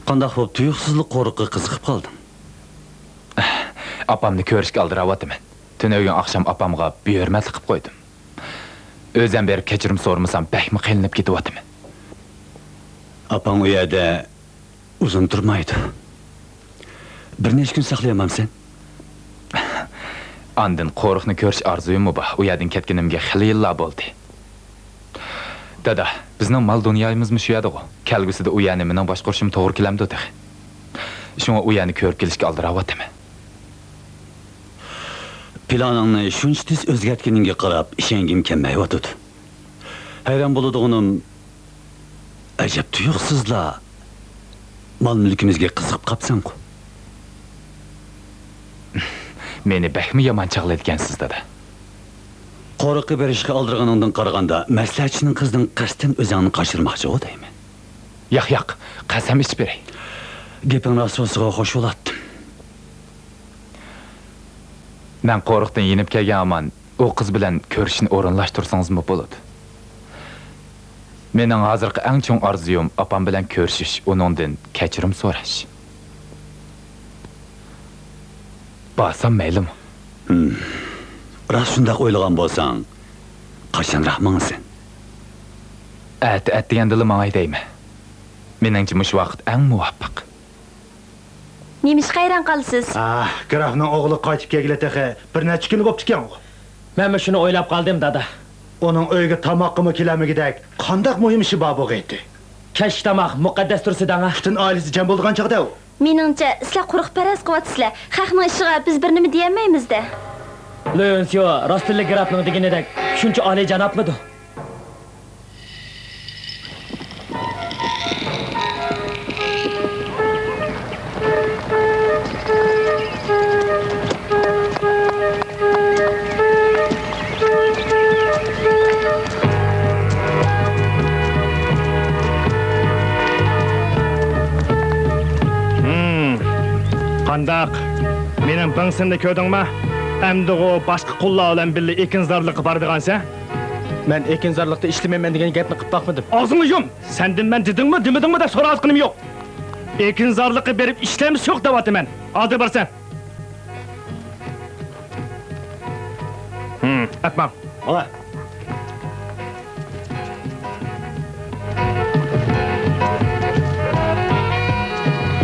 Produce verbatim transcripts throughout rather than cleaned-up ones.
قانداق بولۇپ تۇيۇقسىزلا قورۇققا قىزىقىپ قالدىڭ؟ ئاپامنى كۆرۈشكە ئالدىراۋاتىمەن. تۈنۈگۈن ئاخشام ئاپامغا بىھۆرمەتلىك قىلىپ قويدۇم. ئۆزۈم بېرىپ كەچۈرۈم سورىمىسام بەكمۇ قىينىلىپ كېتىۋاتىمەن. ئاپاڭ ئۇ يەردە ئۇزۇن تۇرمايدۇ. بىر نەچچە كۈن ساقلىيالمامسەن؟ ئاندىن قورۇقنى كۆرۈش ئارزۇيۇممۇ بار. ئۇ يەردىن كەتكىنىمگە خېلى يىللار بولدى. دادا، بىزنىڭ مال-دۇنيايىمىزمۇ شۇ يەردىغۇ. كەلگۈسىدە ئۇ يەرنى مېنىڭ باشقۇرۇشۇم توغرا كېلەمدۇ تېخى؟ شۇڭا ئۇ يەرنى كۆرۈپ كېلىشكە ئالدىراۋاتىمەن. پىلانىڭنى شۇنچە تېز ئۆزگەرتكىنىڭگە قاراپ ئىشەنگۈم كەلمەيۋاتىدۇ. ھەيران بولىدىغىنىم، ئەجەب تۇيۇقسىزلا مال-مۈلكىمىزگە قىزىقىپ قاپسەنغۇ؟ مېنى بەكمۇ يامان چاغلىدىكەنسىز، دادا. قورۇققا بېرىشقا ئالدىرىغىنىڭدىن قارىغاندا، مەسلىھەتچىنىڭ قىزىدىن قەستەن ئۆزۈڭنى قاچۇرماقچىغۇ دەيمەن. ياق، ياق، قەسەم ئىچىپ بېرەي. گېپىڭ راست بولسىغۇ خوش بولاتتىم. مەن قورۇقتىن يېنىپ كەلگەن ھامان ئۇ قىز بىلەن كۆرۈشۈشنى ئورۇنلاشتۇرسىڭىزمۇ بولىدۇ. مېنىڭ ھازىرقى ئەڭ چوڭ ئارزۇيۇم ئاپام بىلەن كۆرۈشۈش، ئۇنىڭدىن كەچۈرۈم سوراش. بارسام مەيلىمۇ؟ ھىم. راست شۇنداق ئويلىغان بولساڭ، قاچانراق ماڭىسەن؟ ئەتە ئەتىگەندىلا ماڭاي دەيمەن. مېنىڭچە مۇشۇ ۋاقىت ئەڭ مۇۋاپىق. نېمىشقا ھەيران قالىسىز؟ ئاھ، گرافنىڭ ئوغلى قايتىپ كەلگىلى تېخى بىر نەچچە كۈن بوپتىكەنغۇ. مەنمۇ شۇنى ئويلاپ قالدىم، دادا. ئۇنىڭ ئۆيگە تاماققىمۇ كېلەلمىگۈدەك قانداق مۇھىم ئىشى بار بۇ غېيتى؟ كەچلىك تاماق مۇقەددەستۇر سىداڭا. پۈتۈن ئائىلىسى جەم بولىدىغان چاغدا ئۇ. مېنىڭچە، سىلەر قۇرۇق پەرەز قىلىۋاتىسىلەر. خەقنىڭ ئىشىغا بىز بىر نېمە دېيەلمەيمىز-دە. لۆنسيو راستتىنلا گرافنىڭ دېگىنىدەك شۇنچە ئالىيجانابمىدۇ؟ ھىم، قانداق؟ مېنىڭ بىڭسىننى كۆردۈڭمۇ؟ ئەمدىغۇ باشقا قۇللار بىلەن بىللە ئېكىنزارلىققا بارىدىغانسەن؟ مەن ئېكىنزارلىقتا ئىشلىمەيمەن دېگەن گەپنى قىلىپ باقمىدىم. ئاغزىڭنى يۇم! سەندىن مەن دېدىڭمۇ، دېمىدىڭمۇ دەپ سوراۋاتقىنىم يوق. ئېكىنزارلىققا بېرىپ ئىشلەمسۇق دەۋاتىمەن. ئالدىرا بارسەن. ھىم، ئەپماڭ. ماڭا.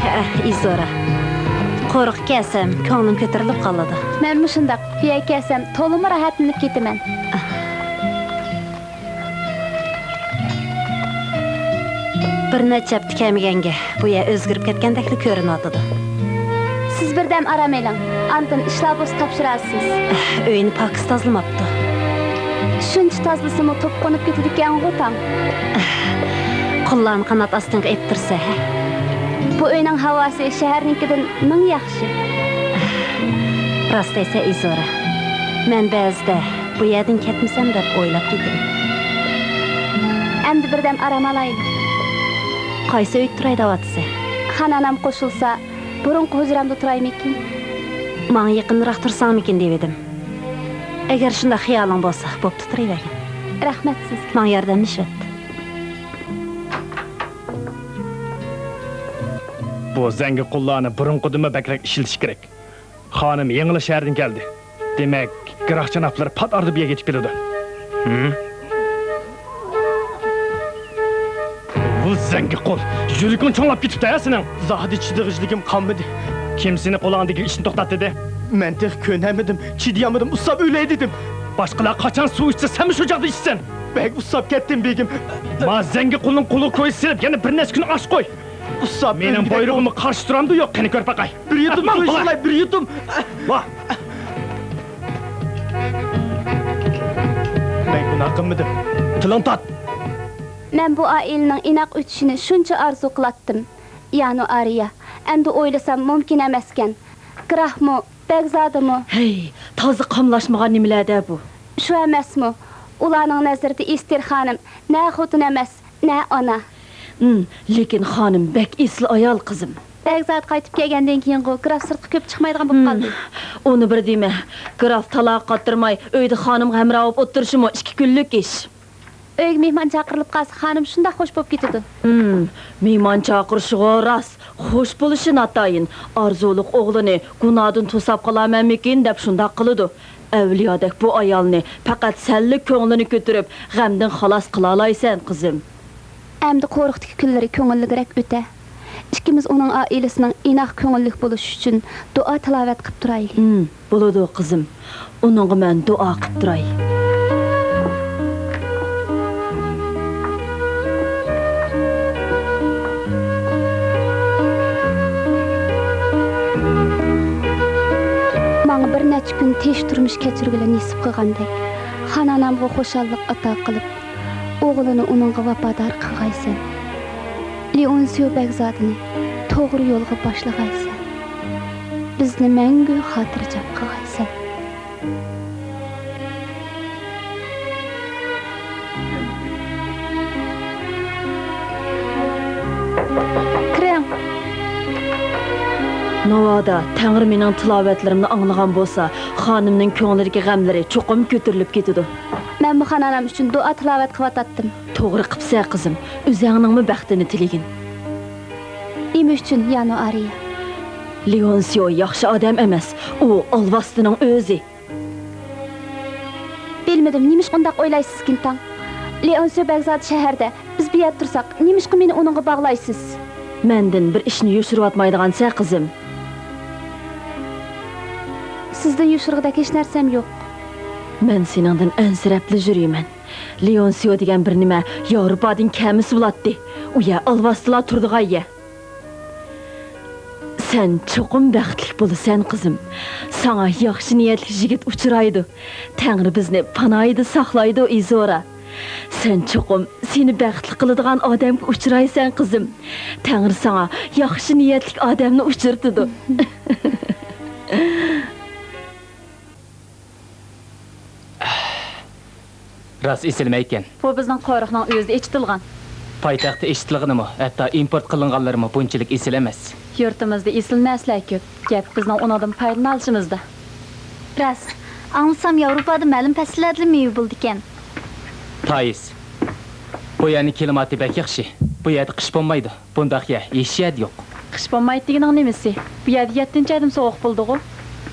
ھە، ئىزورا. قورۇققا كەلسەم، كۆڭلۈم كۆتۈرۈلۈپ قالىدۇ. مەنمۇ شۇنداق. بۇ يەرگە كەلسەم، تولىمۇ راھەتلىنىپ كېتىمەن. بىر نەچچە ھەپتە كەلمىگەنگە، بۇ يەر ئۆزگىرىپ كەتكەندەكلا كۆرۈنۈۋاتىدۇ. سىز بىردەم ئارام ئېلىڭ، ئاندىن ئىشلار بولسا تاپشۇرارسىز. ئۆينى پاكىز تازىلىماپتۇ. شۇنچە تازىلىسىمۇ توپا قونۇپ كېتىدىكەنغۇ تاڭ. قۇللارنى قانات ئاستىڭغا ئېلىپ تۇرسا، ھە؟ بۇ ئۆينىڭ ھاۋاسى شەھەرنىڭكىدىن مىڭ ياخشى. راست دەيسەن، ئىزورا. مەن بەزىدە بۇ يەردىن كەتمىسەم دەپ ئويلاپ كېتىمەن. ئەمدى بىردەم ئارام ئالايلى. قايسى ئۆيدە تۇراي دەۋاتىسەن؟ خانانام قوشۇلسا، بۇرۇنقى ھۇجرامدا تۇرايمىكىن؟ ماڭا يېقىنراق تۇرساڭمىكىن دېۋىدىم. ئەگەر شۇنداق خىيالىڭ بولسا، بوپتۇ، تۇرۇۋەرگىن. رەھمەت سىزگە. ماڭا ياردەملىشىۋەت. بۇ زەڭگى قۇللارنى بۇرۇنقىدىنمۇ بەكرەك ئىشلىتىش كېرەك. خانىم يېڭىلا شەھەردىن كەلدى. دېمەك، گراف جانابلىرى پات ئارىدا بۇ يەرگە يېتىپ كېلىدۇ. ھىم؟ ۋۇ زەڭگى قول، يۈرىكىڭ چوڭلاپ كېتىپتۇ ھە سېنىڭ؟ زادى چىدىغۇچىلىكىم قالمىدى. كىم سېنى قولۇڭدىكى ئىشنى توختات دېدى؟ مەن تېخى كۆنەلمىدىم، چىدىيالمىدىم، ئۇسساپ ئۆلەي دېدىم. باشقىلار قاچان سۇ ئىچسە، سەنمۇ شۇ چاغدا ئىچىسەن. بەك ئۇسساپ كەتتىم، بېگىم. ما زەڭگى قولنىڭ قولىغا كويزا سېلىپ، يەنە بىر نەچچە كۈن ئاچ قوي. ئۇسساپ مېنىڭ بۇيرۇقۇمغا قارشى تۇرامدۇ يوق، قېنى كۆرۈپ باقاي. بىر يۇتۇم سۇ ئىچىۋالاي، بىر يۇتۇم. ۋاھ! مەن گۇناھ قىلمىدىم. تىلىڭ تارت! مەن بۇ ئائىلىنىڭ ئىناق ئۆتۈشىنى شۇنچە ئارزۇ قىلاتتىم. يانۇ ئارىيە، ئەمدى ئويلىسام مۇمكىن ئەمەسكەن. گراھمۇ، بەگزادىمۇ. ھەي، تازا قاملاشمىغان نېمىلەردە بۇ؟ شۇ ئەمەسمۇ؟ ئۇلارنىڭ نەزىرىدە ئېستېر خانىم نە خوتۇن ئەمەس، نە ئانا. ھىم، لېكىن خانىم بەك ئېسىل ئايال، قىزىم. بەگزاد قايتىپ كەلگەندىن كېيىنغۇ گراف سىرتقا كۆپ چىقمايدىغان بولۇپ قالدى. ئۇنى بىر دېمە. گراف تالاغا قاتتۇرماي ئۆيدە خانىمغا ھەمراھ بولۇپ ئولتۇرۇشىمۇ ئىككى كۈنلۈك ئىش. ئۆيگە مېھمان چاقىرىلىپ قالسا، خانىم شۇنداق خوش بولۇپ كېتىدۇ. ھىم، مېھمان چاقىرىشىغۇ راست، خوش بولۇشى ناتايىن. ئارزۇلۇق ئوغلىنى گۇناھتىن توساپ قالارمەنمىكىن دەپ شۇنداق قىلىدۇ. ئەۋلىيادەك بۇ ئايالنى پەقەت سەنلا كۆڭلىنى كۆتۈرۈپ، غەمدىن خالاس قىلالايسەن، قىزىم. ئەمدى قورۇقتىكى كۈنلىرى كۆڭۈللۈكرەك ئۆتە. ئىككىمىز ئۇنىڭ ئائىلىسىنىڭ ئىناق كۆڭۈللۈك بولۇشى ئۈچۈن دۇئا تىلاۋەت قىپ تۇرايلى. ھىم، بولىدۇ، قىزىم. ئۇنىڭغا مەن دۇئا قىپ تۇراي. ماڭا بىر نەچچە كۈن تىنچ تۇرمۇش كەچۈرگىلى نېسىپ قىلغاندەك، خانانامغا خۇشاللىق ئاتا قىلىپ، ئوغلىنى ئۇنىڭغا ۋاپادار قىلغايسەن. لېئونسىيو بەگزادىنى توغرا يولغا باشلىغايسەن. بىزنى مەڭگۈ خاتىرجەم قىلغايسەن. كىرىڭ. ناۋادا تەڭرى مېنىڭ تىلاۋەتلىرىمنى ئاڭلىغان بولسا، خانىمنىڭ كۆڭلىدىكى غەملىرى چوقۇم كۆتۈرۈلۈپ كېتىدۇ. مەنمۇ خانانام ئۈچۈن دۇئا تىلاۋەت قىلىۋاتاتتىم. توغرا قىپسەن، قىزىم. ئۆزەڭنىڭمۇ بەختىنى تىلىگىن. نېمە ئۈچۈن، يانۇئارىيە؟ لېئونسىيو ياخشى ئادەم ئەمەس. ئۇ ئالۋاستىنىڭ ئۆزى. بىلمىدىم، نېمىشقا ئۇنداق ئويلايسىز، گىنتاڭ؟ لېئونسىيو بەگزادە شەھەردە، بىز بۇ يەردە تۇرساق، نېمىشقا مېنى ئۇنىڭغا باغلايسىز؟ مەندىن بىر ئىشنى يوشۇرۇۋاتمايدىغانسەن، قىزىم. سىزدىن يوشۇرغۇدەك ھېچ نەرسەم يوق. مەن سېنىڭدىن ئەنسىرەپلا يۈرىمەن. لېئونسىيو دېگەن بىر نېمە ياۋروپادىن كەلمىسە بولاتتى. ئۇ يەر ئالۋاستىلار تۇرىدىغان يەر. سەن چوقۇم بەختلىك بولىسەن، قىزىم. ساڭا ياخشى نىيەتلىك يىگىت ئۇچرايدۇ. تەڭرى بىزنى پاناھىدا ساقلايدۇ، ئىزورا. سەن چوقۇم سېنى بەختلىك قىلىدىغان ئادەمگە ئۇچرايسەن، قىزىم. تەڭرى ساڭا ياخشى نىيەتلىك ئادەمنى ئۇچرىتىدۇ. راست ئېسىلمەيكەن. بۇ بىزنىڭ قورۇقنىڭ ئۆزىدە ئېچىتىلغان. پايتەختتە ئېچىتىلغىنىمۇ، ھەتتا ئىمپورت قىلىنغانلىرىمۇ بۇنچىلىك ئېسىل ئەمەس. يۇرتىمىزدا ئېسىل نەرسىلەر كۆپ. گەپ بىزنىڭ ئۇنىڭدىن پايدىلىنالىشىمىزدا. راست. ئاڭلىسام، ياۋروپادا مەلۇم پەسىللەردىلا مېۋە بولىدىكەن. تايىس. بۇ يەرنىڭ كىلىماتى بەك ياخشى. بۇ يەردە قىش بولمايدۇ. بۇنداق يەر ھېچ يەردە يوق. قىش بولمايدۇ دېگىنىڭ نېمىسى؟ بۇ يەردە يەتتىنچى ئايدىمۇ سوغۇق بولىدىغۇ؟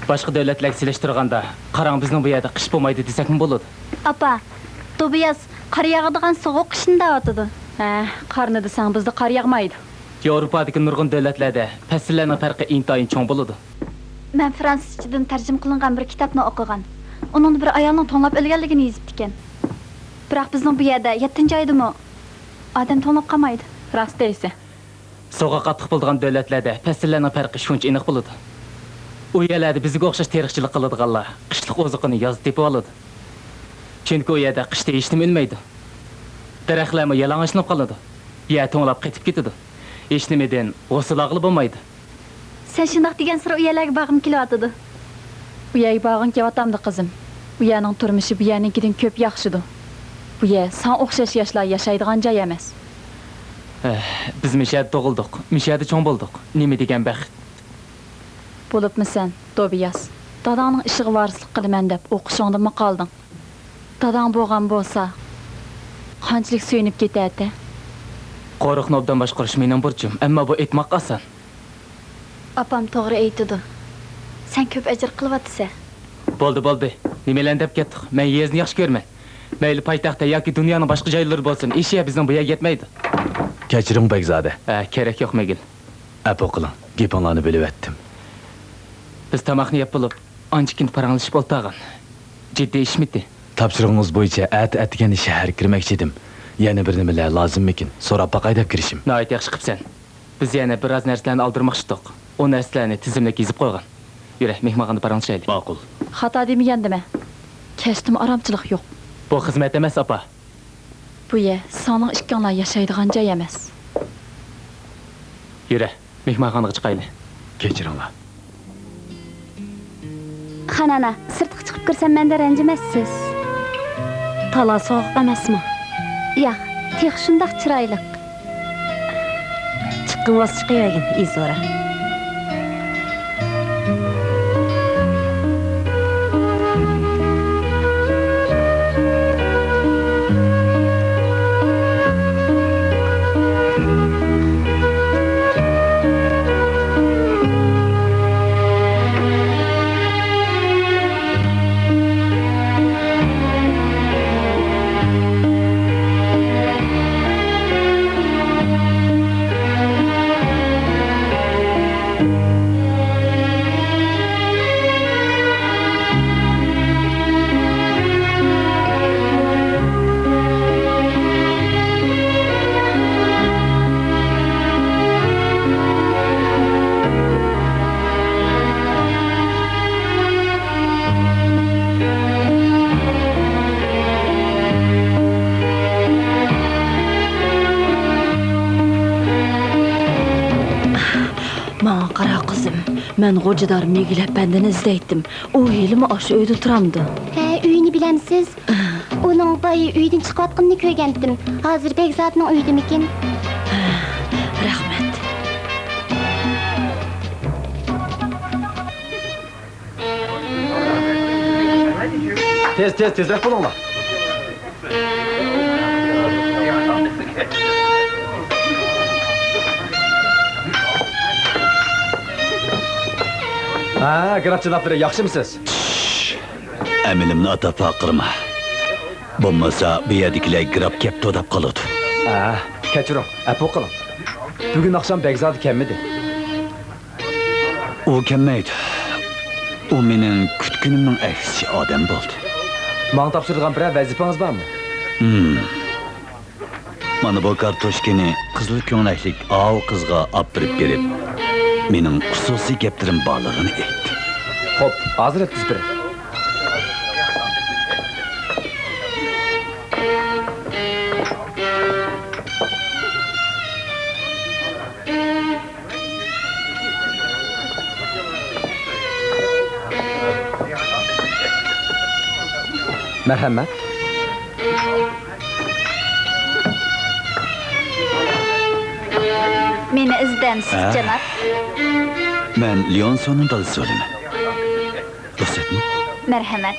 باشقا دۆلەتلەرگە سېلىشتۇرغاندا، قاراڭ، بىزنىڭ بۇ يەردە قىش بولمايدۇ دېسەكمۇ بولىدۇ. ئاپا، توبىياس، قار ياغىدىغان سوغۇق قىشنى دەۋاتىدۇ. ھە، قارنى دېسەڭ، بىزدە قار ياغمايدۇ. ياۋروپادىكى نۇرغۇن دۆلەتلەردە پەسىللەرنىڭ پەرقى ئىنتايىن چوڭ بولىدۇ. مەن فرانسۇزچىدىن تەرجىمە قىلىنغان بىر كىتابنى ئوقۇغان. ئۇنىڭدا بىر ئايالنىڭ توڭلاپ ئۆلگەنلىكىنى يېزىپتىكەن. بىراق بىزنىڭ بۇ يەردە يەتتىنچى ئايدىمۇ ئادەم توڭلاپ قالمايدۇ. راست دەيسەن. سوغۇق قاتتىق بولىدىغان دۆلەتلەردە پەسىللەرنىڭ پەرقى شۇنچە ئېنىق بولىدۇ. ئۇ يەرلەردە بىزگە ئوخشاش تېرىقچىلىق قىلىدىغانلار قىشلىق ئوزۇقىنى يازدا تېپىۋالىدۇ. چۈنكى ئۇ يەردە قىشتا ھېچنېمە ئۈنمەيدۇ. دەرەخلەرمۇ يالىڭاچلىنىپ قالىدۇ. يەر توڭلاپ قېتىپ كېتىدۇ. ھېچنېمىدىن غوسۇل ئالغىلى بولمايدۇ. سەن شۇنداق دېگەنسېرى ئۇ يەرلەرگە بارغۇم كېلىۋاتىدۇ. ئۇ يەرگە بارغۇڭ كېلىۋاتامدۇ، قىزىم؟ ئۇ يەرنىڭ تۇرمۇشى بۇ يەرنىڭكىدىن كۆپ ياخشىدۇ. بۇ يەر ساڭا ئوخشاش ياشلار ياشايدىغان جاي ئەمەس. ئەھ، بىز مۇشۇ يەردە تۇغۇلدۇق، مۇشۇ يەردە چوڭ بولدۇق. نېمە دېگەن بەخت! بولۇپمۇ سەن، توبىياس، داداڭنىڭ ئىشىغا ۋارىسلىق قىلىمەن دەپ ئوقۇشۇڭدىنمۇ قالدىڭ. داداڭ بولغان بولسا، قانچىلىك سۆيۈنۈپ كېتەتتى. قورۇقنى ئوبدان باشقۇرۇش مېنىڭ بۇرچۇم، ئەمما بۇ ئېيتماق ئاسان. ئاپام توغرا ئېيتىدۇ. سەن كۆپ ئەجىر قىلىۋاتىسەن. بولدى، بولدى. نېمىلەرنى دەپ كەتتۇق؟ مەن يېزىنى ياخشى كۆرىمەن. مەيلى پايتەختتە ياكى دۇنيانىڭ باشقا جايلىرى بولسۇن، ئېشىيە بىزنىڭ بۇ يەرگە يەتمەيدۇ. كەچۈرۈڭ، بەگزادە. ھە، كېرەك يوق، مىگىل. ئەپۇ قىلىڭ، گېپىڭلارنى بۆلۈۋەتتىم. بىز تاماقنى يەپ بولۇپ، ئانچىكىنە پاراڭلىشىپ ئولتۇرغان. جىددىي ئىشمىتى؟ تاپشۇرۇقىڭىز بويىچە ئەتە ئەتىگەندە شەھەرگە كىرمەكچىدىم. يەنە بىر نېمىلەر لازىممىكىن؟ سوراپ باقاي دەپ كىرىشىم. ناھايىتى ياخشى قىپسەن. بىز يەنە بىراز نەرسىلەرنى ئالدۇرماقچىدۇق. ئۇ نەرسىلەرنى تىزىملىك يېزىپ قويغان. يۈرە، مېھمانخانىدا پاراڭلىشايلى. ماقۇل. خاتا دېمىگەندىمەن. كەچتىمۇ ئارامچىلىق يوق. بۇ خىزمەت ئەمەس، ئاپا. بۇ يەر ساڭنىڭ ئىككىڭلار ياشايدىغان جاي ئەمەس. يۈرە، مېھمانخانىغا چىقايلى. كەچۈرۈڭلار. خانانا، سىرتقا چىقىپ كىرسەم مەندىن رەنجىمەسسىز. تالا سوغۇق ئەمەسمۇ؟ ياق، تېخى شۇنداق چىرايلىق. چىققىن بولسا چىقىۋەرگىن، ئىزورا. ماڭا قارا، قىزىم، مەن غوجىدار مىگىل ئەپەندىنى ئىزدەيتتىم. ئۇ ھېلىمۇ ئاشۇ ئۆيدە تۇرامدۇ؟ ھە، ئۆيىنى بىلەمسىز؟ ئۇنىڭ بايا ئۆيدىن چىقىۋاتقىنىنى كۆرگەنتىم. ھازىر بەگزادىنىڭ ئۆيىدىمىكىن؟ رەھمەت. تېز، تېز، تېزرەك بولۇڭلار. ھە، گراف جانابلىرى، ياخشىمۇسىز؟ ئەمىلىمنى ئاتاپ ۋارقىرىما. بولمىسا، بۇ يەردىكىلەر گراف كەپتۇ دەپ قالىدۇ. ھە، كەچۈرۈڭ، ئەپۇ قىلىڭ. بۈگۈن ئاخشام بەگزادە كەلمىدى. ئۇ كەلمەيدۇ. ئۇ مېنىڭ كۈتكىنىمنىڭ ئەكسىچە ئادەم بولدى. ماڭا تاپشۇرىدىغان بىرەر ۋەزىپىڭىز بارمۇ؟ ھىم. مانا بۇ كارتوچكىنى قىزىل كۆڭلەكلىك ئاۋۇ قىزغا ئاپىرىپ بېرىپ، مېنىڭ خۇسۇسىي گەپلىرىم بارلىقىنى ئېيت. خوپ، ھازىر يەتكۈزۈپ بېرەي. مەرھەمەت. مېنى ئىزدەمسىز، ھە؟ جاناب؟ مەن ليونسونىڭ دادىسى بولىمەن. رۇخسەتمۇ؟ مەرھەمەت.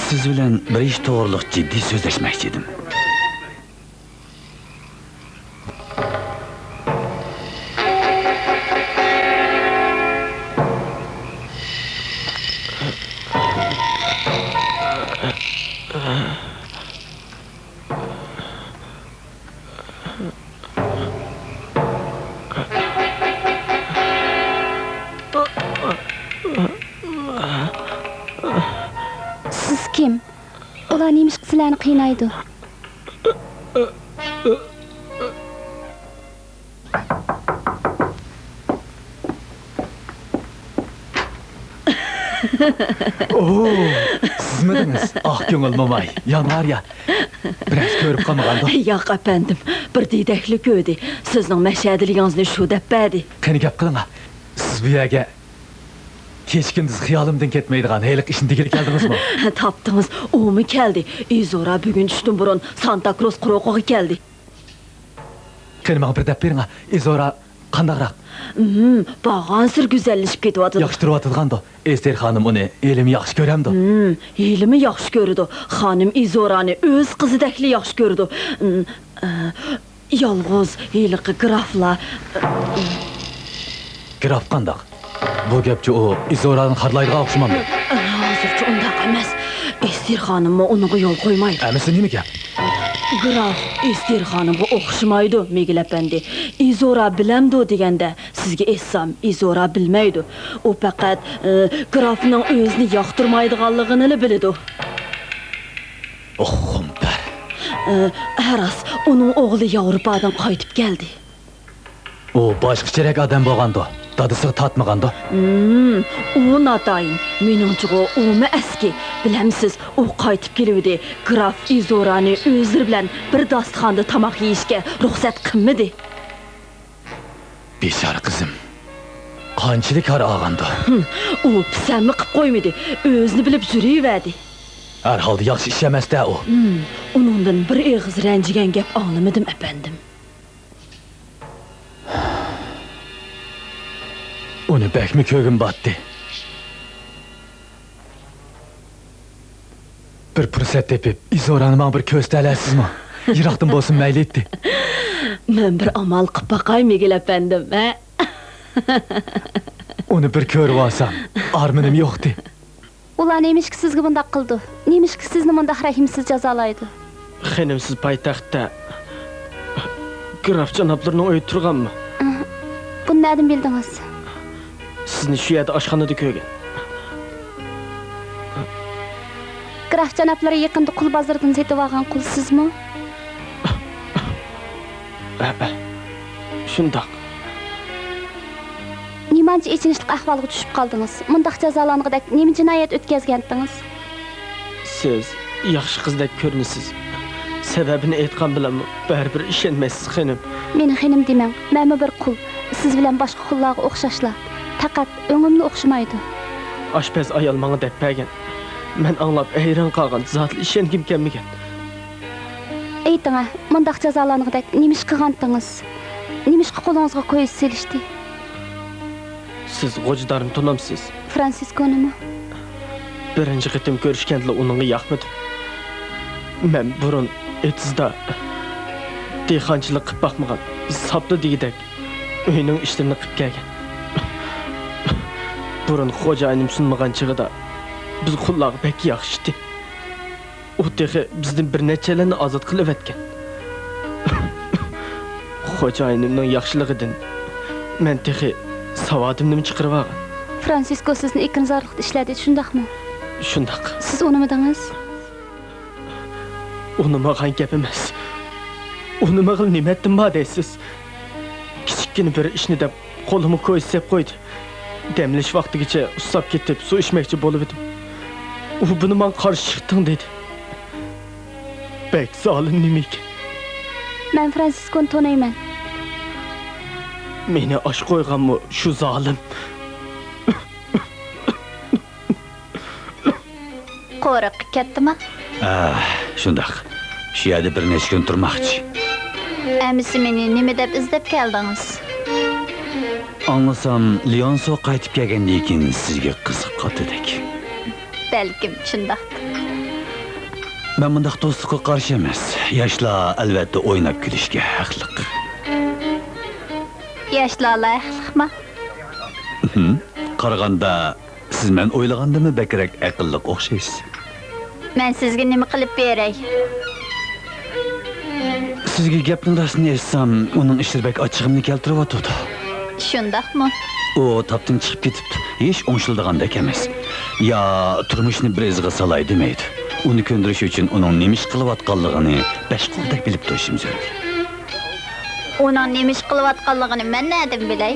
سىز بىلەن بىر ئىش توغرۇلۇق جىددىي سۆزلەشمەكچى ئىدىم. سىز كىم؟ ئۇلار نېمىشقا سىلەرنى قىينايدۇ؟ ئوھ، سىزمىدىڭىز؟ ئاق كۆڭۈل موماي، يانۋاريا. بىرەرسى كۆرۈپ قالمىغاندۇ؟ ياق، ئەپەندىم، بىر دېدەكلا كۆردى. سىزنىڭ مەشەدىلىكىڭىزنى شۇ دەپ بەردى. قېنى، گەپ قىلىڭا. سىز بۇ يەرگە كېچە-كۈندۈز خىيالىمدىن كەتمەيدىغان ھېلىقى ئىشنى دېگىلى كەلدىڭىزمۇ؟ تاپتىڭىز، ئۇمۇ كەلدى. ئىزورا بۈگۈن چۈشتىن بۇرۇن سانتا كروس قورۇقىغا كەلدى. قېنى، ماڭا بىر دەپ بېرىڭە، ئىزورا قانداقراق؟ ھىم، بارغانسېرى گۈزەللىشىپ كېتىۋاتىدۇ. ياخشى تۇرۇۋاتىدىغاندۇ؟ ئېستېر خانىم ئۇنى ھېلىمۇ ياخشى كۆرەمدۇ؟ ھىم، ھېلىمۇ ياخشى كۆرىدۇ. خانىم ئىزورانى ئۆز قىزىدەكلا ياخشى كۆرىدۇ. ھىم، ئە، يالغۇز ھېلىقى گرافلا. گراف قانداق؟ بۇ گەپچە ئۇ ئىزورانى خارلايدىغان ئوخشىمامدۇ؟ ھازىرچە ئۇنداق ئەمەس. ئېستېر خانىممۇ ئۇنىڭغا يول قويمايدۇ. ئەمىسە نېمە گەپ؟ گراف ئېستېر خانىمغا ئوخشىمايدۇ، مىگېل ئەپەندى. ئىزورا بىلەمدۇ دېگەندە، سىزگە ئېيتسام، ئىزورا بىلمەيدۇ. ئۇ پەقەت، ئى، گرافنىڭ ئۆزىنى ياقتۇرمايدىغانلىقىنىلا بىلىدۇ. ئوھ، خۇمپەر. ئى، ھە راست، ئۇنىڭ ئوغلى ياۋروپادىن قايتىپ كەلدى. ئۇ باشقىچىرەك ئادەم بولغاندۇ، دادىسىغا تارتمىغاندۇ؟ ھىم، ئۇ ناتايىن. مېنىڭچىغۇ ئۇمۇ ئەسكى. بىلەمسىز، ئۇ قايتىپ كېلىۋىدى، گراف ئىزورانى ئۆزلىرى بىلەن بىر داستىخاندا تاماق يېيىشكە رۇخسەت قىلمىدى. بىچارە قىزىم. قانچىلىك ھار ئالغاندۇ؟ ھىم، ئۇ پىسەنتمۇ قىپ قويمىدى، ئۆزىنى بىلىپ يۈرۈۋەردى. ھەر ھالدا ياخشى ئىش ئەمەس-دە ئۇ. ھىم، ئۇنىڭدىن بىر ئېغىز رەنجىگەن گەپ ئاڭلىمىدىم، ئەپەندىم. ئۇنى بەكمۇ كۆرگۈم باتتى. بىر پۇرسەت تېپىپ، ئىزورانى ماڭا بىر كۆرسىتەلەيسىزمۇ؟ يىراقتىن بولسىمۇ مەيلى ئىدى. مەن بىر ئامال قىپ باقاي، مىگېل ئەپەندىم، ھە؟ ئۇنى بىر كۆرۈۋالسام، ئارمىنىم يوقتى. ئۇلار نېمىشقا سىزگە بۇنداق قىلىدۇ؟ نېمىشقا سىزنى مۇنداق رەھىمسىز جازالايدۇ؟ خېنىم، سىز پايتەختتە گراف جانابلىرىنىڭ ئۆيىدە تۇرغانمۇ؟ ئاھ، بۇنى نەدىن بىلدىڭىز؟ سىزنى شۇ يەردە ئاشخانىدا كۆرگەن. گراف جانابلىرى يېقىندا قۇل بازىرىدىن سېتىۋالغان قۇل سىزمۇ؟ ھەئە، شۇنداق. نېمانچە ئېچىنىشلىق ئەھۋالغا چۈشۈپ قالدىڭىز؟ مۇنداق جازالانغۇدەك نېمە جىنايەت ئۆتكەزگەنتىڭىز؟ سىز ياخشى قىزدەك كۆرۈنىسىز. سەۋەبىنى ئېيتقان بىلەنمۇ بەرىبىر ئىشەنمەيسىز، خېنىم. مېنى خېنىم دېمەڭ، مەنمۇ بىر قۇل. سىز بىلەن باشقا قۇللارغا ئوخشاشلا. پەقەت ئۆڭۈملا ئوخشىمايدۇ. ئاشپەز ئايال ماڭا دەپ بەرگەن. مەن ئاڭلاپ ھەيران قالغان، زادىلا ئىشەنگۈم كەلمىگەن. ئېيتىڭە، مۇنداق جازالانغۇدەك نېمە ئىش قىلغانتىڭىز؟ نېمىشقا قولىڭىزغا كويزا سېلىشتى؟ سىز غوجىدارنى تونامسىز؟ فرانسىسكونىمۇ؟ بىرىنچى قېتىم كۆرۈشكەندىلا ئۇنىڭغا ياقمىدىم. مەن بۇرۇن ئېتىزدا دېھقانچىلىق قىپ باقمىغان، ساپلا دېگۈدەك ئۆينىڭ ئىشلىرىنى قىپ كەلگەن. بۇرۇن خوجايىنىم سۇنمىغان چېغىدا بىز قۇللارغا بەك ياخشى ئىدى. ئۇ تېخى بىزدىن بىر نەچچەيلەننى ئازاد قىلىۋەتكەن. خوجايىنىمنىڭ ياخشىلىقىدىن مەن تېخى ساۋادىمنىمۇ چىقىرىۋالغان. فرانسىسكو سىزنى ئېكىنزارلىقتا ئىشلەتتى، شۇنداقمۇ؟ شۇنداق. سىز ئۇنىمىدىڭىز؟ ئۇنىمىغان گەپ ئەمەس. ئۇنىمىغىلى نېمە ھەددىم بار دەيسىز؟ كىچىككىنە بىر ئىشنى دەپ، قولۇمغا كويزا سېلىپ قويدى. دەم ئېلىش ۋاقتىغىچە ئۇسساپ كېتىپ، سۇ ئىچمەكچى بولۇۋىدىم. ئۇ بۇنى ماڭا قارشى چىقتىڭ دېدى. بەك زالىم نېمىكەن. مەن فرانسىسكونى تونۇيمەن. مېنى ئاچ قويغانمۇ شۇ زالىم؟ قورقۇپ كەتتىما؟ ئاھ، شۇنداق. شۇ يەردە بىر نەچچە كۈن تۇرماقچى. ئەمىسە مېنى نېمە دەپ ئىزدەپ كەلدىڭىز؟ ئاڭلىسام، ليونسو قايتىپ كەلگەندىن كېيىن سىزگە قىزىقىپ قاپتىدەك. بەلكىم شۇنداقتۇ. مەن مۇنداق دوستلۇققا قارشى ئەمەس. ياشلار، ئەلۋەتتە، ئويناپ كۈلۈشكە ھەقلىق. ياشلارلا ھەقلىقما؟ ھىم، قارىغاندا، سىز مەن ئويلىغاندىنمۇ بەكرەك ئەقىللىق ئوخشايسىز. مەن سىزگە نېمە قىلىپ بېرەي؟ سىزگە گەپنىڭ راستىنى ئېيتسام، ئۇنىڭ ئىشلىرى بەك ئاچچىقىمنى كەلتۈرۈۋاتىدۇ. شۇنداقمۇ؟ ئۇ تاپتىن چىقىپ كېتىپتۇ. ھېچ ئوڭشىلىدىغاندەك ئەمەس. يا تۇرمۇشنى بىر ئىزغا سالاي دېمەيدۇ. ئۇنى كۆندۈرۈش ئۈچۈن ئۇنىڭ نېمە ئىش قىلىۋاتقانلىقىنى بەش قولدەك بىلىپ تۇرۇشۇم زۆرۈر. ئۇنىڭ نېمە ئىش قىلىۋاتقانلىقىنى مەن نەدىن بىلەي؟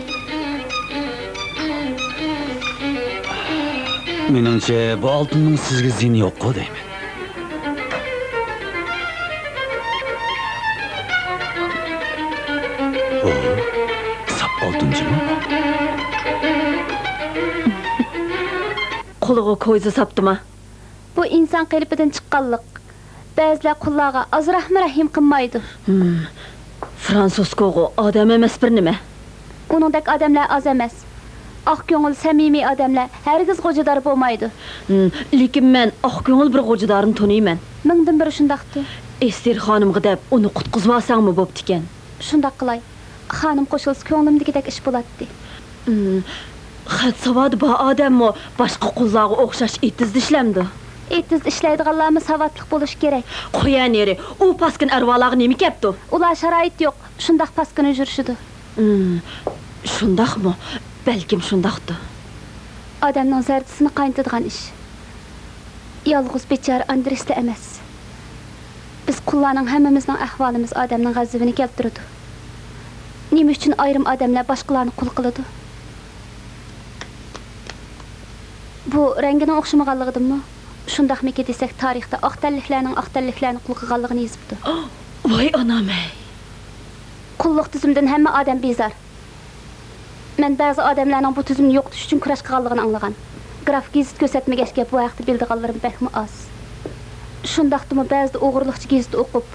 مېنىڭچە، بۇ ئالتۇننىڭ سىزگە زىيىنى يوققۇ دەيمەن. ئوھ، ساپ ئالتۇن جۇمۇ. قولىغا كويزا ساپتىما؟ بۇ ئىنسان قېلىپىدىن چىققانلىق. بەزىلەر قۇللارغا ئازراقمۇ رەھىم قىلمايدۇ. ھىم. فرانسىسكوغۇ ئادەم ئەمەس بىر نېمە. ئۇنىڭدەك ئادەملەر ئاز ئەمەس. ئاق كۆڭۈل، سەمىمىي ئادەملەر ھەرگىز غوجىدار بولمايدۇ. ھىم، لېكىن مەن ئاق كۆڭۈل بىر غوجىدارنى تونۇيمەن. مىڭدىن بىرى شۇنداقتۇ. ئېستېر خانىمغا دەپ ئۇنى قۇتقۇزۇۋالساڭمۇ بوپتىكەن. شۇنداق قىلاي. خانىم قوشۇلسا، كۆڭلۈمدىكىدەك ئىش بولاتتى. ئىم، خەت ساۋادى بار ئادەممۇ باشقا قۇللارغا ئوخشاش ئېتىزدا ئىشلەمدۇ؟ ئېتىزدا ئىشلەيدىغانلارمۇ ساۋاتلىق بولۇشى كېرەك. قويە نېرى، ئۇ پاسكىنا ئەرۋالارغا نېمە كەپتۇ؟ ئۇلار شارائىتى يوق، شۇنداق پاسكىنا يۈرۈشىدۇ. ئىم، شۇنداقمۇ؟ بەلكىم شۇنداقتۇ. ئادەمنىڭ زەردىسىنى قاينىتىدىغان ئىش. يالغۇز بىچارە ئاندرېسلا ئەمەس. بىز قۇللارنىڭ ھەممىمىزنىڭ ئەھۋالىمىز ئادەمنىڭ غەزىپىنى كەلتۈرىدۇ. نېمە ئۈچۈن ئايرىم ئادەملەر باشقىلارنى قۇل قىلىدۇ؟ بۇ رەڭگىنىڭ ئوخشىمىغانلىقىدىنمۇ؟ شۇنداقمىكى دېسەك، تارىختا ئاق تەنلىكلەرنىڭ ئاق تەنلىكلەرنى قۇل قىلغانلىقىنى يېزىپتۇ. ۋاي ئانام-ەي! قۇللۇق تۈزۈمدىن ھەممە ئادەم بىزار. مەن بەزى ئادەملەرنىڭ بۇ تۈزۈمنى يوقىتىش ئۈچۈن كۈرەش قىلغانلىقىنى ئاڭلىغان. گراف گېزىت كۆرسەتمىگەچكە، بۇ ھەقتە بىلىدىغانلىرىم بەكمۇ ئاز. شۇنداقتىمۇ بەزىدە ئوغرىلىقچە گېزىت ئوقۇپ،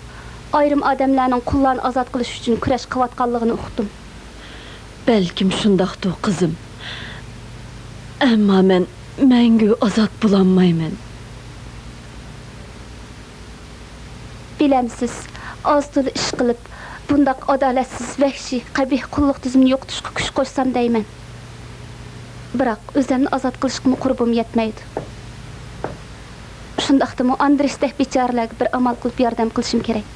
ئايرىم ئادەملەرنىڭ قۇللارنى ئازاد قىلىش ئۈچۈن كۈرەش قىلىۋاتقانلىقىنى ئۇقتۇم. بەلكىم شۇنداقتۇ، قىزىم. ئەمما مەن مەڭگۈ ئازاد بولالمايمەن. بىلەمسىز، ئاز-تولا ئىش قىلىپ، بۇنداق ئادالەتسىز، ۋەھشىي، قەبىھ قۇللۇق تۈزۈمنى يوقىتىشقا كۈچ قوشسام دەيمەن. بىراق، ئۆزۈمنى ئازاد قىلىشقىمۇ قۇربۇم يەتمەيدۇ. شۇنداقتىمۇ ئاندرېستەك بىچارىلەرگە بىر ئامال قىلىپ ياردەم قىلىشىم كېرەك.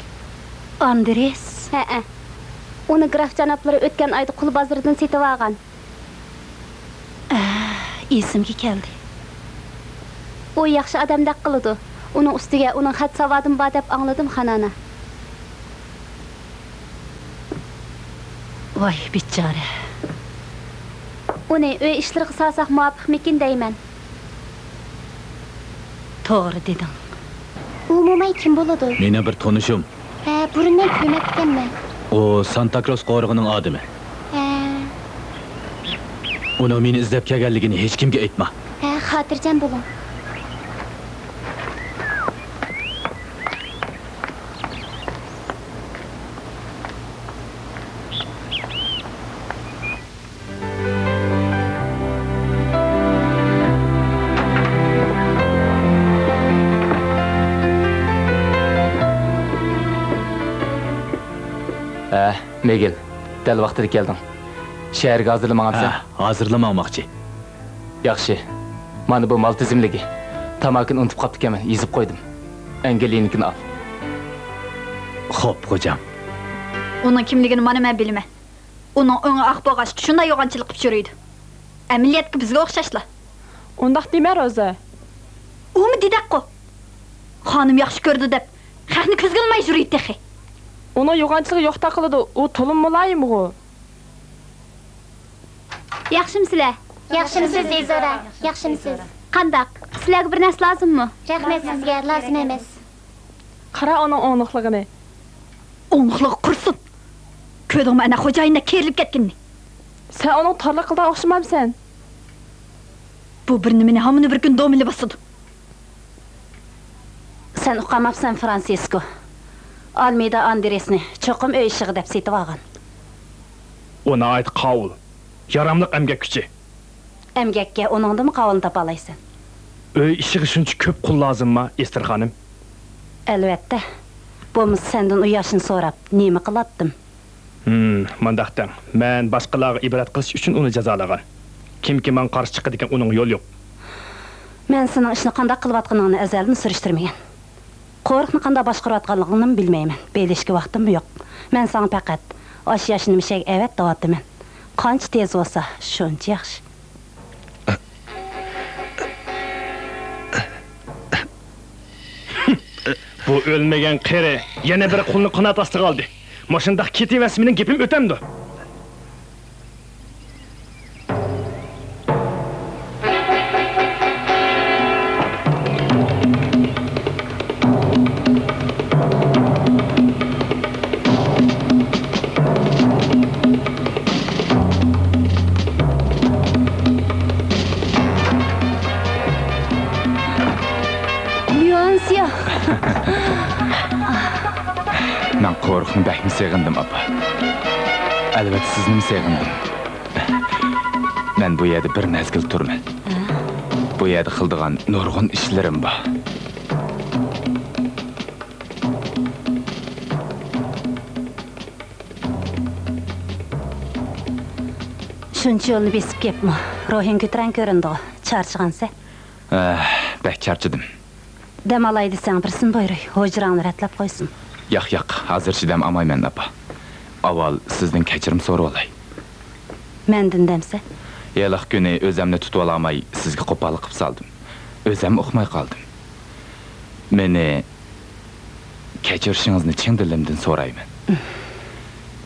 ئاندرېس؟ ھەئە. ئۇنى گراف جانابلىرى ئۆتكەن ئايدا قۇل بازىرىدىن سېتىۋالغان. ئە، ئېسىمگە كەلدى. ئۇ ياخشى ئادەمدەك قىلىدۇ. ئۇنىڭ ئۈستىگە ئۇنىڭ خەت ساۋادىمۇ بار دەپ ئاڭلىدىم، خانانا. ۋاي، بىچارە. ئۇنى ئۆي ئىشلىرىغا سالساق مۇۋاپىقمىكىن دەيمەن. توغرا دېدىڭ. ئۇ موماي كىم بولىدۇ؟ مېنىڭ بىر تونۇشۇم. ھە، بۇرۇن مەن كۆرمەپتىكەنمەن. ئۇ سانتا كروس قورۇقىنىڭ ئادىمى. ھە. ئۇنىڭ مېنى ئىزدەپ كەلگەنلىكىنى ھېچكىمگە ئېيتما. ھە، خاتىرجەم بولۇڭ. ھە، مىگېل، دەل ۋاقتىدا كەلدىڭ. شەھەرگە ھازىرلا ماڭامسەن؟ ھە، ھازىرلا ماڭماقچى. ياخشى. مانا بۇ مال تىزىملىكى. تاماكىنى ئۇنتۇپ قاپتىكەنمەن، يېزىپ قويدۇم. ئەنگېلىنىڭكىنى ئال. خوپ، خوجام. ئۇنىڭ كىملىكىنى مانا مەن بىلىمەن. ئۇنىڭ ئۆڭى ئاق بولغاچقا، شۇنداق يوغانچىلىق قىلىپ يۈرىدۇ. ئەمەلىيەتتە بىزگە ئوخشاشلا. ئۇنداق دېمە، روزا. ئۇمۇ دېدەكقۇ. خانىم ياخشى كۆرىدۇ دەپ، خەقنى كۆزگە ئىلماي يۈرىدۇ تېخى. ئۇنىڭ يوغانچىلىقى يوقتا قىلىدۇ، ئۇ تولىمۇ مۇلايىمغۇ. ياخشىمۇسىلەر؟ ياخشىمۇسىز، ئىزورا؟ ياخشىمۇسىز؟ قانداق؟ سىلەرگە بىر نەرسە لازىممۇ؟ رەھمەت سىزگە، لازىم ئەمەس. قارا ئۇنىڭ ئوڭلۇقلۇقىنى. ئوڭلۇقلۇقى قۇرسۇن! كۆردۈڭمۇ ئەنە خوجايىندەك كېرىلىپ كەتكىنىنى؟ سەن ئۇنىڭ تارلىقىدا ئوخشىمامسەن؟ بۇ بىر نېمىنى ھامىنى بىر كۈن دومىلى باسىدۇ. سەن ئۇقالماپسەن، فرانسىسكو. ئالمېيدا ئاندرېسنى چوقۇم ئۆي ئىشىغا دەپ سېتىۋالغان. ئۇ ناھايىتى قاۋۇل، ياراملىق ئەمگەك كۈچى. ئەمگەككە ئۇنىڭدىنمۇ قاۋۇلنى تاپالايسەن. ئۆي ئىشىغا شۇنچە كۆپ قۇل لازىمما، ئېستېر خانىم؟ ئەلۋەتتە. بولمىسا سەندىن ئۇ ياشنى سوراپ نېمە قىلاتتىم؟ ھىم، مۇنداق دەڭ، مەن باشقىلارغا ئىبرەت قىلىش ئۈچۈن ئۇنى جازالىغان. كىمكى ماڭا قارشى چىقىدىكەن، ئۇنىڭغا يول يوق. مەن سېنىڭ ئىشنى قانداق قىلىۋاتقىنىڭنى ئەزەلدىن سۈرۈشتۈرمىگەن. قورۇقنى قانداق باشقۇرۇۋاتقانلىقىڭنىمۇ بىلمەيمەن. بىلىشكە ۋاقتىممۇ يوق. مەن ساڭا پەقەت ئاشۇ ياشنى مىشەگە ئەۋەت دەۋاتىمەن. قانچە تېز بولسا، شۇنچە ياخشى. بۇ ئۆلمىگەن قېرى يەنە بىر قۇلنى قانات ئاستىغا ئالدى. مۇشۇنداق كېتىۋەرسە مېنىڭ گېپىم ئۆتەمدۇ؟ ليۇەنسىيا! مەن قورۇقنى بەكمۇ سېغىندىم، ئاپا. ئەلۋەتتە، سىزنىمۇ سېغىندىم. مەن بۇ يەردە بىر مەزگىل تۇرىمەن. بۇ يەردە قىلىدىغان نۇرغۇن ئىشلىرىم بار. شۇنچە يولنى بېسىپ كەپمۇ، روھىڭ كۆتۈرەڭ كۆرۈنىدىغۇ. چارچىغانسەن؟ ئەھ، بەك چارچىدىم. دەم ئالاي دېسەڭ، بىرسىنى بۇيرۇي، ھوجراڭنى رەتلەپ قويسۇن. ياق، ياق، ھازىرچە دەم ئالمايمەن، ئاپا. ئاۋۋال سىزدىن كەچۈرۈم سورىۋالاي. مەندىن دەمسە؟ ھېلىقى كۈنى ئۆزەمنى تۇتۇۋالالماي، سىزگە قوپاللىق قىپ سالدىم. ئۆزەممۇ ئۇقماي قالدىم. مېنى كەچۈرۈشىڭىزنى چىن دىلىمدىن سورايمەن.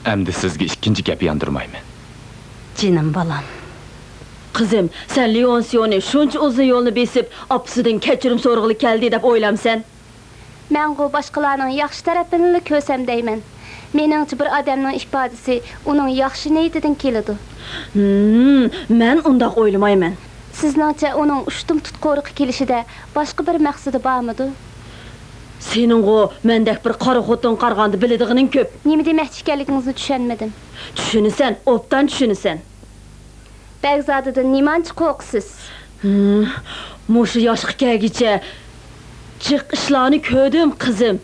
ئەمدى سىزگە ئىككىنچى گەپ ياندۇرمايمەن. جېنىم بالام. قىزىم، سەن لېئونسىيونى شۇنچە ئۇزۇن يولنى بېسىپ، ئاپىسىدىن كەچۈرۈم سورىغىلى كەلدى دەپ ئويلامسەن؟ مەنغۇ باشقىلارنىڭ ياخشى تەرەپلىرىنىلا كۆرسەم دەيمەن. مېنىڭچە، بىر ئادەمنىڭ ئىپادىسى ئۇنىڭ ياخشى نىيىتىدىن كېلىدۇ. ھىم، مەن ئۇنداق ئويلىمايمەن. سىزنىڭچە، ئۇنىڭ ئۇشتۇمتۇت قورۇققا كېلىشىدە باشقا بىر مەقسىتى بارمىدۇ؟ سېنىڭغۇ مەندەك بىر قارا خوتۇنغا قارىغاندا بىلىدىغىنىڭ كۆپ. نېمە دېمەكچى ئىكەنلىكىڭىزنى چۈشەنمىدىم. چۈشىنىسەن، ئوبدان چۈشىنىسەن. بەگزادىدىن نېمانچە قورقىسىز؟ ھىم، مۇشۇ ياشقا كەلگۈچە جىق ئىشلارنى كۆردۈم، قىزىم.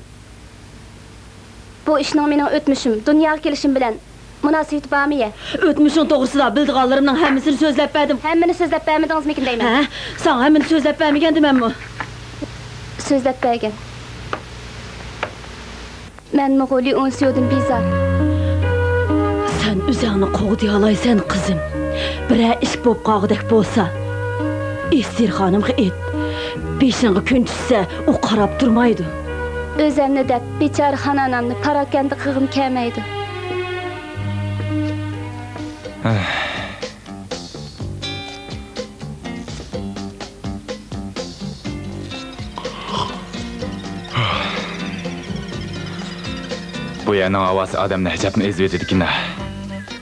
بۇ ئىشنىڭ مېنىڭ ئۆتمۈشۈم، دۇنياغا كېلىشىم بىلەن مۇناسىۋىتى بارمۇ يە؟ ئۆتمۈشۈڭ توغرىسىدا بىلىدىغانلىرىمنىڭ ھەممىسىنى سۆزلەپ بەردىم. ھەممىنى سۆزلەپ بەرمىدىڭىزمىكىن دەيمەن. ھە؟ ساڭا ھەممىنى سۆزلەپ بەرمىگەندىمەنمۇ؟ سۆزلەپ بەرگەن. مەنمۇ لېئونسىيودىن بىزار. سەن ئۆزۈڭنى قوغدىيالايسەن، قىزىم. بىرەر ئىش بولۇپ قالغۇدەك بولسا، ئېستېر خانىمغا ئېيت. بېشىڭغا كۈن چۈشسە، ئۇ قاراپ تۇرمايدۇ. ئۆزۈمنى دەپ، بىچارە خانانامنى پاراكەندە قىلغۇم كەلمەيدۇ. بۇ يەرنىڭ ھاۋاسى ئادەمنى ئەجەبمۇ ئېزىۋېتىدىكىن-ە.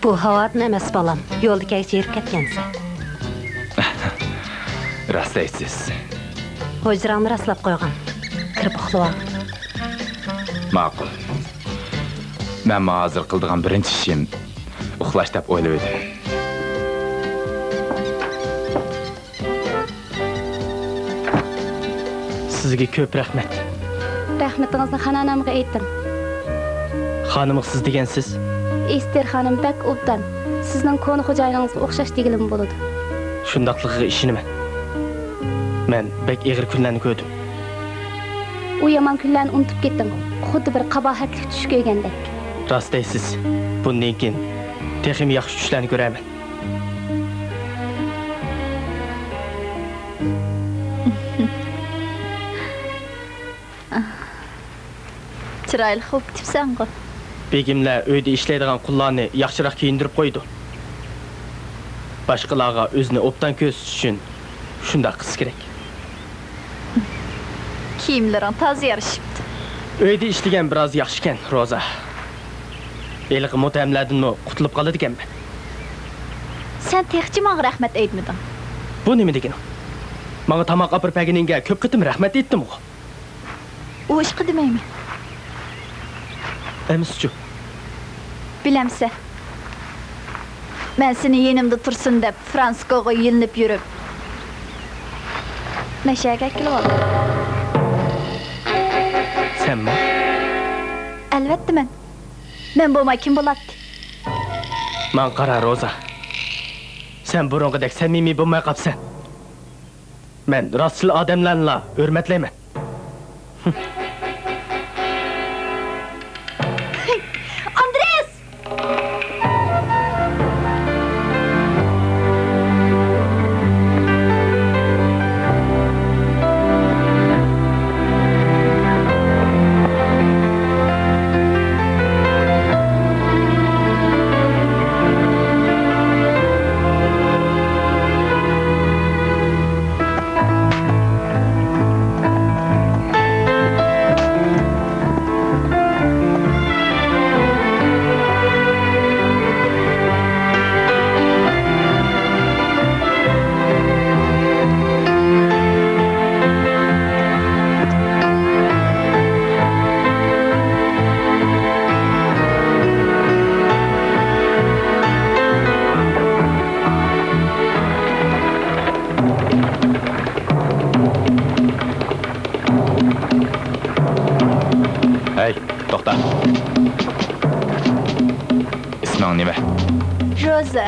بۇ ھاۋادىن ئەمەس، بالام. يولدا كەلگۈچە ھېرىپ كەتكەنسەن. راست دەيسىز. ھوجراڭنى راسلاپ قويغان. كىرىپ ئۇخلىۋال. ماقۇل. مەنمۇ ھازىر قىلىدىغان بىرىنچى ئىشىم ئۇخلاش دەپ ئويلىۋىدىم. سىزگە كۆپ رەھمەت. رەھمىتىڭىزنى خانانامغا ئېيتىڭ. خانىمىغا سىز دېگەنسىز؟ ئېستېر خانىم بەك ئوبدان. سىزنىڭ كونا خوجايىنىڭىزغا ئوخشاش دېگىلىمۇ بولىدۇ. شۇنداقلىقىغا ئىشىنىمەن. مەن بەك ئېغىر كۈنلەرنى كۆردۈم. ئۇ يامان كۈنلەرنى ئۇنتۇپ كېتىڭ. خۇددى بىر قاباھەتلىك چۈش كۆرگەندەك. راست دەيسىز. بۇندىن كېيىن تېخىمۇ ياخشى چۈشلەرنى كۆرەرمەن. چىرايلىق بولۇپ كېتىپسەنغۇ. بېگىملەر ئۆيدە ئىشلەيدىغان قۇللارنى ياخشىراق كىيىندۈرۈپ قويىدۇ. باشقىلارغا ئۆزىنى ئوبدان كۆرسىتىش ئۈچۈن شۇنداق قىلسا كېرەك. كىيىملىرىڭ تازا يارىشىپتۇ. ئۆيدە ئىشلىگەن بىراز ياخشىكەن، روزا. ھېلىقى مۇتتەھەملەردىنمۇ قۇتۇلۇپ قالىدىكەنمەن. سەن تېخىچە ماڭا رەھمەت ئېيتمىدىڭ. بۇ نېمە دېگىنىڭ؟ ماڭا تاماق ئاپىرىپ بەرگىنىڭگە كۆپ قېتىم رەھمەت ئېيتتىمغۇ. ئۇ ئىشقا دېمەيمەن. ئەمىسىچۇ؟ بىلەمسەن، مەن سېنى يېنىمدا تۇرسۇن دەپ، فرانسىسكوغا يۆلىنىپ يۈرۈپ، مەشەگە كېلىۋالدىم. سەنمۇ؟ ئەلۋەتتە مەن. مەن بولماي كىم بولاتتى؟ ماڭا قارا، روزا. سەن بۇرۇنقىدەك سەمىمىي بولماي قاپسەن. مەن راستچىل ئادەملەرنىلا ھۆرمەتلەيمەن. ئاندرېس! ھەي، توختا! ئىسمىڭ نېمە؟ روزا.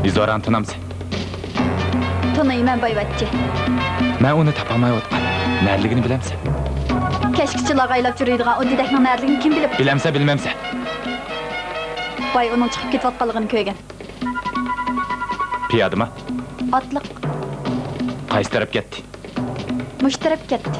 ئىزورانى تونامسەن؟ تونۇيمەن، بايۋەچچە. مەن ئۇنى تاپالمايۋاتقان. نەدىلىكىنى بىلەمسەن؟ كەچكىچە لاغايلاپ جۈرىدىغان ئۇ دېدەكنىڭ نەدىلىكىنى كىم بىلىپ؟ بىلەمسەن، بىلمەمسەن؟ باي ئۇنىڭ چىقىپ كېتىۋاتقانلىقىنى كۆرگەن. پىيادىما؟ ئاتلىق. قايسى تەرەپ كەتتى؟ مۇشۇ تەرەپ كەتتى.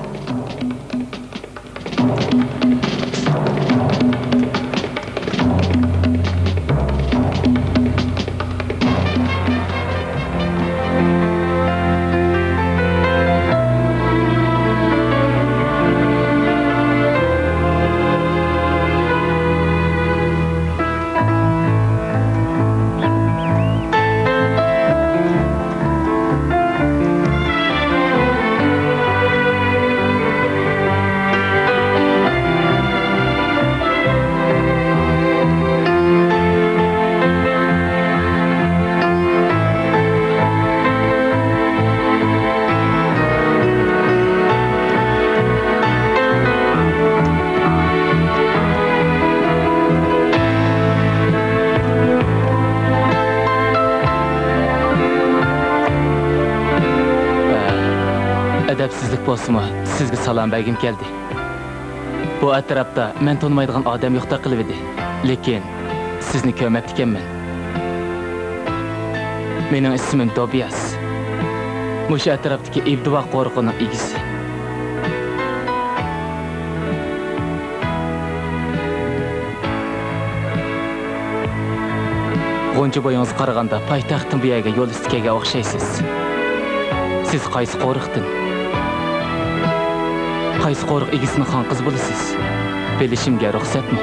ئەدەپسىزلىك بولسىمۇ، سىزگە سالام بەرگۈم كەلدى. بۇ ئەتراپتا مەن تونۇمايدىغان ئادەم يوقتەك قىلىۋىدى. لېكىن سىزنى كۆرمەپتىكەنمەن. مېنىڭ ئىسمىم دوبىياس. مۇشۇ ئەتراپتىكى ئىبدىۋا قورۇقىنىڭ ئىگىسى. غۇنچە بويىڭىزغا قارىغاندا پايتەختتىن بۇ يەرگە يول ئۈستى كەلگەن ئوخشايسىز. سىز قايسى قورۇقتىن؟ قايسى قورۇق ئىگىسىنىڭ خانقىزى بولىسىز؟ بىلىشىمگە رۇخسەتمۇ؟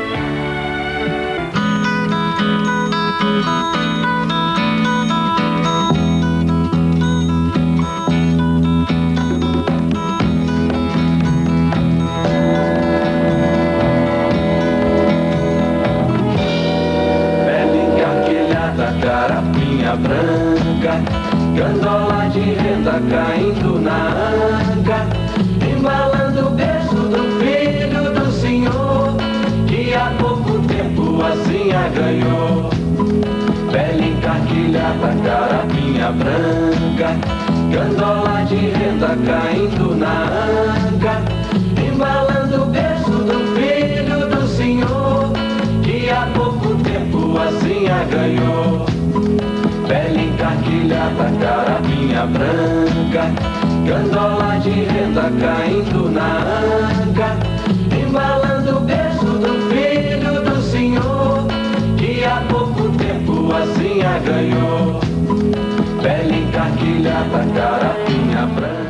Pé lincacilhada, carapinha branca, gandola de renda caindo na anca, embalando o berço do filho do senhor, que há pouco tempo assim a ganhou. Pele encarquilhada, carapinha branca, gandola de renda caindo na anca, embalando o berço do filho do senhor, que há pouco tempo assim a ganhou. Pele encarquilhada, carapinha branca, gandola de renda caindo na anca, embalando o berço do filho do senhor, que há pouco tempo assim a ganhou. Pele encarquilhada, carapinha branca.